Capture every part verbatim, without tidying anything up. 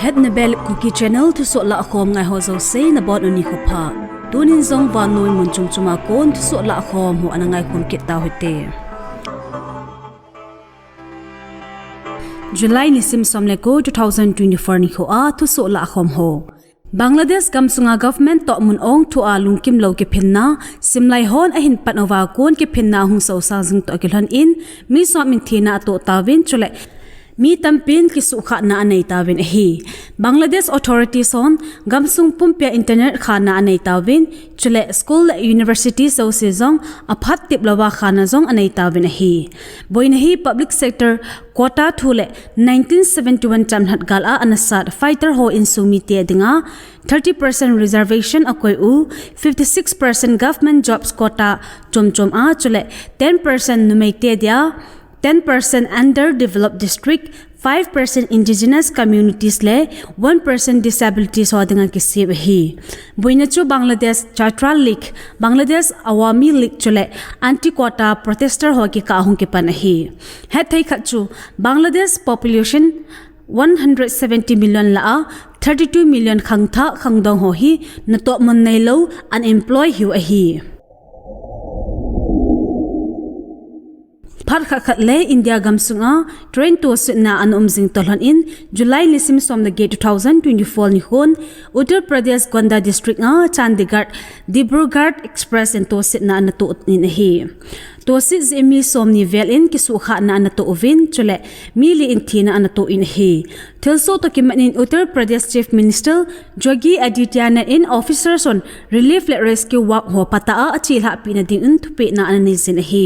Etnabel Kuki Channel thusoh lahkhom ngai ho jouse nabonun nikho pha. Tunin jong vannoi mun chom chom a kon thusoh lahkhom ho ana ngaikhom kit tau hite. July nisim som le ko, two thousand twenty-four nikho a thusoh lahkhom ho. Bangladesh gamsunga government tohmun ong thu a lungkim lou kiphinna, simlai hon ahin pan uva kon kiphinna hung sosang jing toh kilhon in, mi som in thina atoh tauvin chule mi tampin kisuhkhahna anei tauvin ahi. Bangladesh authorities hon gamsung pumpia internet khana anei tauvin, chule school le university jouse jong aphat tip louva khana jong anei tauvin ahi. Boina hi public sector quota thu le nineteen seventy-one chamlhat gal a ana sat fighter ho insung mite dinga thirty percent reservation akoi u, fifty-six percent government jobs quota chom chom a, chule ten percent numeite dia, ten percent underdeveloped district, five percent indigenous communities le one percent disabilities ho dinga kisem ahi. Boina chu Bangladesh Chhatra League, Bangladesh Awami League chule anti quota protester ho kikah a hung kipan ahi. Hetthei khat chu Bangladesh population one hundred seventy million lah a, thirty-two million khangthah khangdong ho hi natohmun neilou, unemployed hiu ahi. Phat khat khat le India gamsunga train tosetna ana um jing toh lhon in, July nisim som le get, two thousand twenty-four nikhon Uttar Pradesh Gonda district a Chandigarh Dibrugarh Express in tosetna ana toh in ahi. Toset jeh mi somni vel in kisuhkhahna ana toh uvin, chule mi li in thina ana toh in ahi. Thilsoh toh kimat in Uttar Pradesh Chief Minister Yogi Adityanath in officers hon relief le rescue work ho phatah a achelhah pehna dingin thupehna ana nei jin ahi.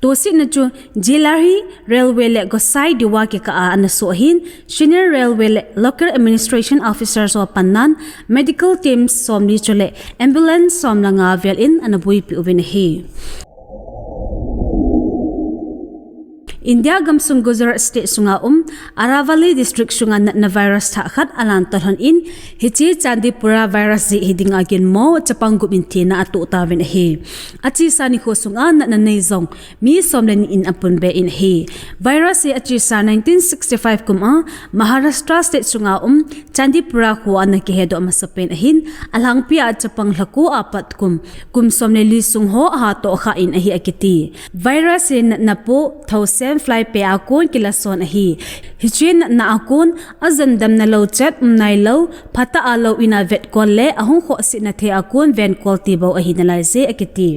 Tosetna chu Jhelari Railway le Gosai Diwa kikah a ana soh ahin, Senior Railway le Local Administration Officers ho pannan medical teams somli chule ambulance som le nga vel in ana buipi uvin ahi. India gamsung Gujarat state sunga um Aravalli district sunga natna virus thah khat alan toh lhon in, hiche Chandipura virus jeh hiding a ginmo chapang gup in thina atoh tauvin ahi. Achesa nikho sunga natna nei jong mi som le ni in apun be in ahi. Virus hi achesa nineteen sixty-five kum a Maharashtra state sunga um Chandipura kho a ana kihedoh masapen ahin, alhangpi a chapang lhako a pat kum, kum som le li sung ho aha tohkhah in ahi akiti. Virus hi natna poh, thosem, fly peh a kon kilason ahi. Hiche natna a kon, ajon damna lou chet um nailou, phatah a lou in a vetkol le ahung khohsetna thei a kon venkol ti bou ahi nalaiye akiti.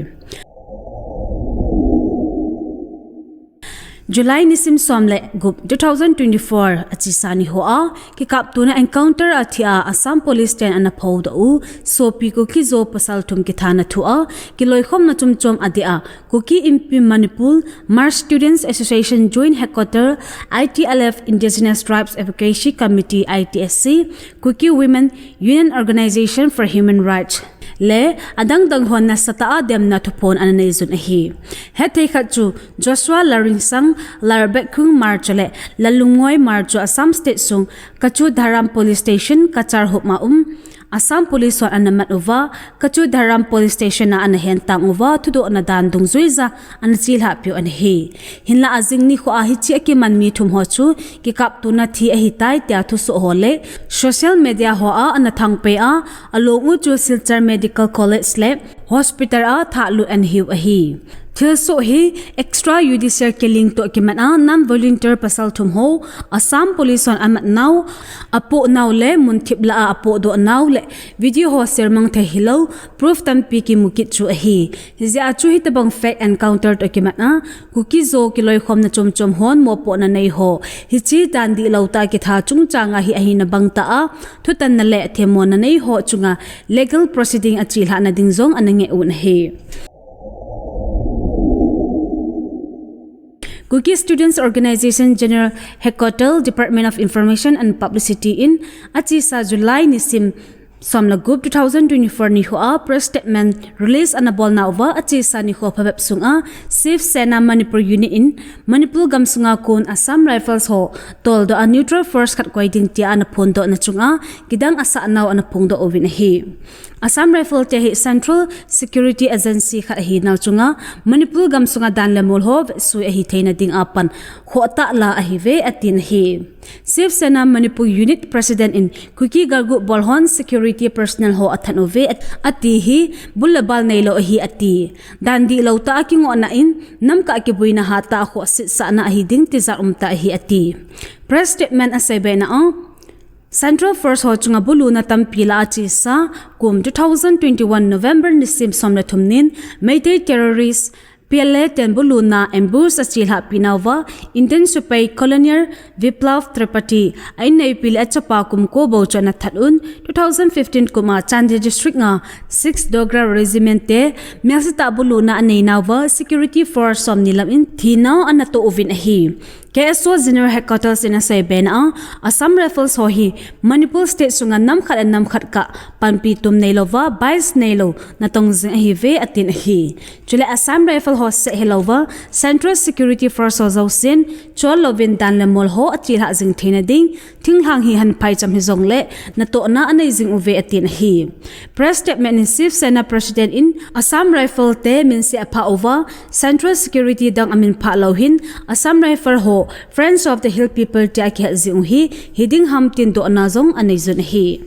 July nisim som le gup, two thousand twenty-four, achesa niho a kikaptona encounter a thi a Assam Police ten ana phodoh u sopi Kuki-Zo pasal thum kithana thu a kiloikhomna chomchom adeh a Kuki Inpi Manipur, Hmar Students Association Joint Headquarter, I T L F, Indigenous Tribes Advocacy Committee, I T S C, Kuki Women, Union Organisation for Human Rights le adangdang hon nasatah a demna thuphon ana neijun ahi. Hetthei khat chu Joshua Laringsang, Larbekkhung Hmar chule Lalungoi Hmar chu Assam State sung Kachudharam Police Station, Kachar hup ma um Assam Police hon ana mat uva, Kachudharam Police Station a ana hentang uva, thudohna dan dungjuija ana chelhah piu ana hi. Hinlah ajing nikho a hiche a kiman mi thum ho chu kikaptona thi ahitai tia thusoh ho le social media ho a ana thangpeh a, along u chu Silchar Medical College le Hospital a thahlut ana hiu ahi. Thilsoh hi extrajudicial killing toh kimat a non-volunteer pasal thum ho Assam Police hon amat nau, apoh nau le munthip lah a apohdoh nau le video ho share mang thei hilou, proof tampi kimu kit chu ahi. Hijeh a chu hitobang fake encounter toh kimat a Kuki-Zo kiloikhomna chomchom hon mopohna nei ho, hiche dan dihlou tah a kitha chungchang a hi ahina bangtah a thutanna le themmona nei ho chunga legal proceeding achelhahna ding jong ana ngeh u ahi. Kuki Students Organisation General Headquarter, Department of Information and Publicity in achesa July nisim som le gup, two thousand twenty-four niho a press statement release ana bolna uva, achesa nikho phabep sunga Shiv Sena Manipur Unit in Manipur gamsunga kon Assam Rifles ho toldoh a neutral force khat koi ding tia ana phondohna chunga kidang asah nau ana phongdoh uvin ahi. Assam Rifle te hi Central Security Agency khat ahi nau chunga Manipur gam sunga dan le mol ho vetsui ahi theina ding a pan khohtah la ahi ve atin ahi. Shiv Sena Manipur Unit President in Kuki galgu bol hon security personnel ho athat uve ati hi bul le bal neilou ahi ati. Dan dihlou tah a kingohna in namkah kibuina hatah a khohsetsahna ahi ding tijat umtah ahi ati. Press statement asei bena a Central Force ho chunga buluna tampi la a chesa kum two thousand twenty-one November nisim som le thum nin Meitei terrorist P L A ten buluna ambush achelhah pi nauva Indian Sepai Colonel Viplav Tripathi a inneipi le achapa kum ko bou chu ana that un two thousand fifteen kum a Chandel District nga six Dogra Regiment te melsetah buluna anei nauva security force som ni lam in thina ana toh uvin ahi. K S O General Headquarters in asei bena a Assam Rifles ho hi Manipur State sunga nam khat le nam khat kah panpi tum neilouva bias neilou natong jing ahi ve atin ahi. Chule Assam Rifle ho seh hilouva Central Security Force ho jousen chol louvin dan le mol ho achelhah jing theina ding thinglhang hi hanphai cham hijongle natohna anei jing uve atin ahi. Press statement in Shiv Sena President in Assam Rifle te minse aphah uva Central Security dang amin phah lou hin Assam Rifle ho Friends of the Hill People tia kihet jing u hi hiding ham tin dohna jong anei jun ahi.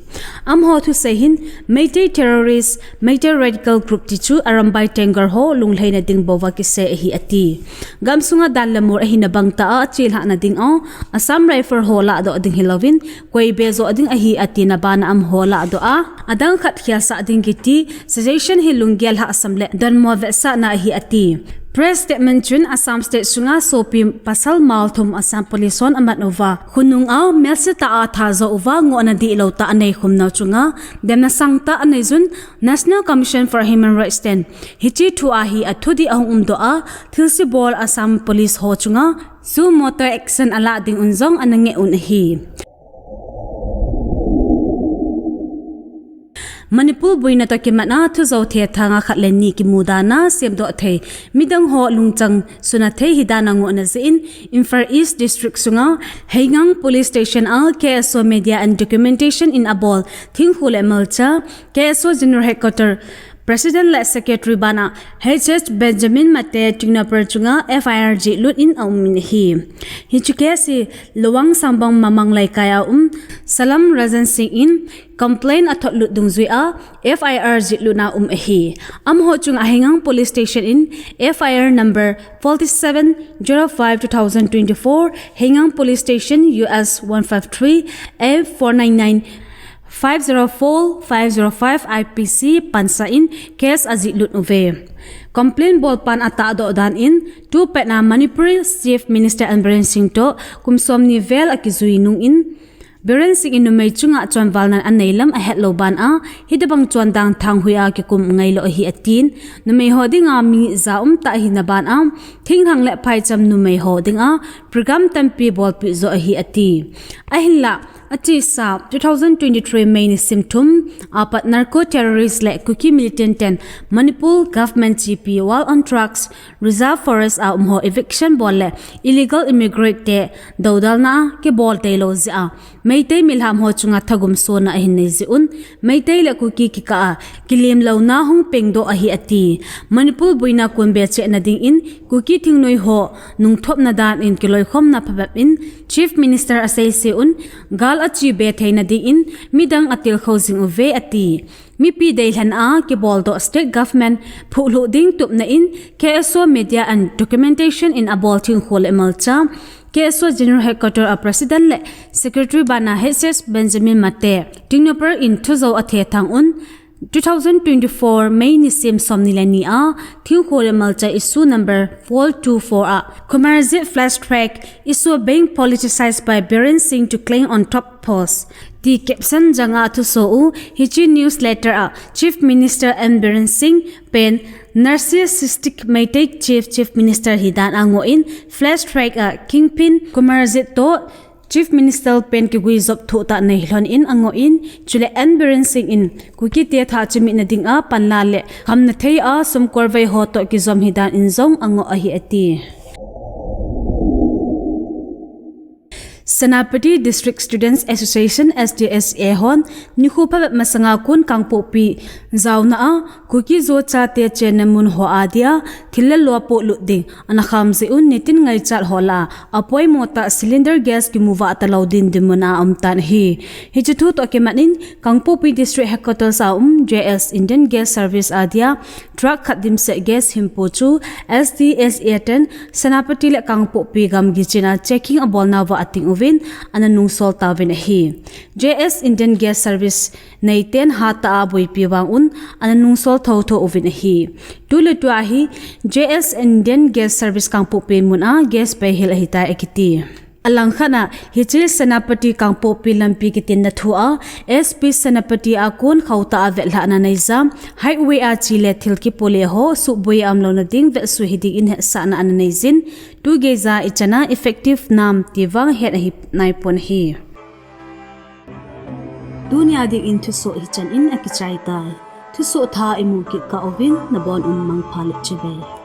Amaho thusei hin Meitei terrorist, Meitei radical group ti chu Arambai Tenggol ho lunglhaina ding bouva kisei ahi ati. Gamsunga dan le mol ahina bangtah a achelhahna ding a Assam Rifle ho lahdoh ding hilouvin koi be joh ding ahi atina bana amaho lahdoh a adang khat khelsah ding kiti suggestion hi lunggel lhahsam le donmo vetsahna ahi ati. Press statement chun Assam State sunga sopi pasal mal thum Assam Police hon amat uva khonunga melsetah a athat jou uva ngohna dihlou tah anei khum nau chunga demna sangtah anei jun National Commission for Human Rights ten hiche thu a hi athudih ahung umdoh a thilse bol Assam Police ho chunga suo motu action alah ding un jong ana ngeh un ahi. Manipur boina toh kimat a thujou thethang a khat le ni kimudan a semdoh thei midang ho lungchang suna thei hi dan a ngohna jeh in Imphal East District sunga Heingang Police Station a K S O Media and Documentation in abol thingkho le malcha K S O General Headquarter President le Secretary bana H S Benjamin Mate Tingnoper chunga F I R jihlut in aum in ahi. Hiche case hi Lowang Sambong Mamang Leikai a um Salam Rajan Singh in complaint athotlut dungjui a F I R jihlutna um ahi. Amaho chunga Heingang Police Station in F I R number forty-seven zero five two thousand twenty-four, Heingang Police Station U S one five three A four nine nine five zero four five zero five I P C pansah in case ajihlut uve. Complaint bolpan atahdoh dan in, tupet a Manipur Chief Minister N Biren Singh toh kum somni vel akijui nung in, Biren Singh in numei chunga chonvalna anei lam ahet lou ban a, hitobang chondang thanghuiya kikum ngailou ahi atin, numei ho dinga mi ja umtah ahina ban a, thinglhang le phaicham numei ho dinga program tampi bolpeh joh ahi ati. Ahinlah, achesa two thousand twenty-three May nisim thum apat narco terrorist le Kuki militant ten Manipur government chepi War on Drugs Reserve Forest a um ho eviction bol le illegal immigrant te dodalna a kibol theilou jeh a Meitei milham ho chunga thagum sona ahin nei jeh un Meitei le Kuki kikah a kilemlouna hung pengdoh ahi ati. Manipur boina konbe chehna ding in Kuki thingnoi ho nungthopna dan in kiloikhomna phabep in Chief Minister aseise un gal achibe theina ding in midang atilkhou jing uve ati. Mipi deilhen a kiboldoh state government phuhlhuh ding tupna in K S O Media and Documentation in abol thingkho le malcha K S O General Headquarter a President le Secretary bana H S Benjamin Mate Tingnoper in thujou athethang un two thousand twenty-four May nisim somni le ni a thingkho le malcha issue number four two four a Kumarjit flash track issue being politicized by Biren Singh to claim on top post ti caption janga thuso u hiche newsletter a Chief Minister N Biren Singh pen narcissistic Meitei Chief Chief Minister hi dan angoh in flash track a kingpin Kumarjit toh Chief Minister pen kiguijop thohtah nei lhon in angoh in, chule N Biren Singh in Kuki te thah chimit na dinga panla le khamna thei a sumkolvei ho toh kijom hi dan in jong angoh ahi ati. Senapati District Students Association, S D S A hon nikho phabep masanga kon Kangpokpi jaona a Kuki-Zo chate chenna mun ho adia thil le lo apolut ding ana kham jeh un nitin ngaichat ho lah a apoimo tah cylinder gas kimuva talou din dinmun a aumtan ahi. Hiche thu toh kimat in Kangpokpi District Headquarters a um J S Indian Gas Service adia truck khat dimset gas hinpo chu S D S A ten Senapati le Kangpokpi gamgi chenna checking abolnauva ating uvin ana nungsol tauvin ahi. J S Indian Gas Service neiten hatah a aboipi vang un ana nungsol thotho uvin ahi. Tuletua hi J S Indian Gas Service Kangpokpi mun a gas peihel ahitai akiti. Alangkhat a hiche Senapati Kangpokpi lampi kitinna thu a S P Senapati a kon khoutah a vetlhahna neija highway a chi le thil kipole ho suhboi a umlouna ding vetsui hiding in hetsahna ana neijin, tugeija ichan a effective nam ti vang het ahi naipon ahi. Tunia dingin thusoh hichan in akichaitai. Thusoh thah imu kit kah uvin nabon un mangpha le chibai.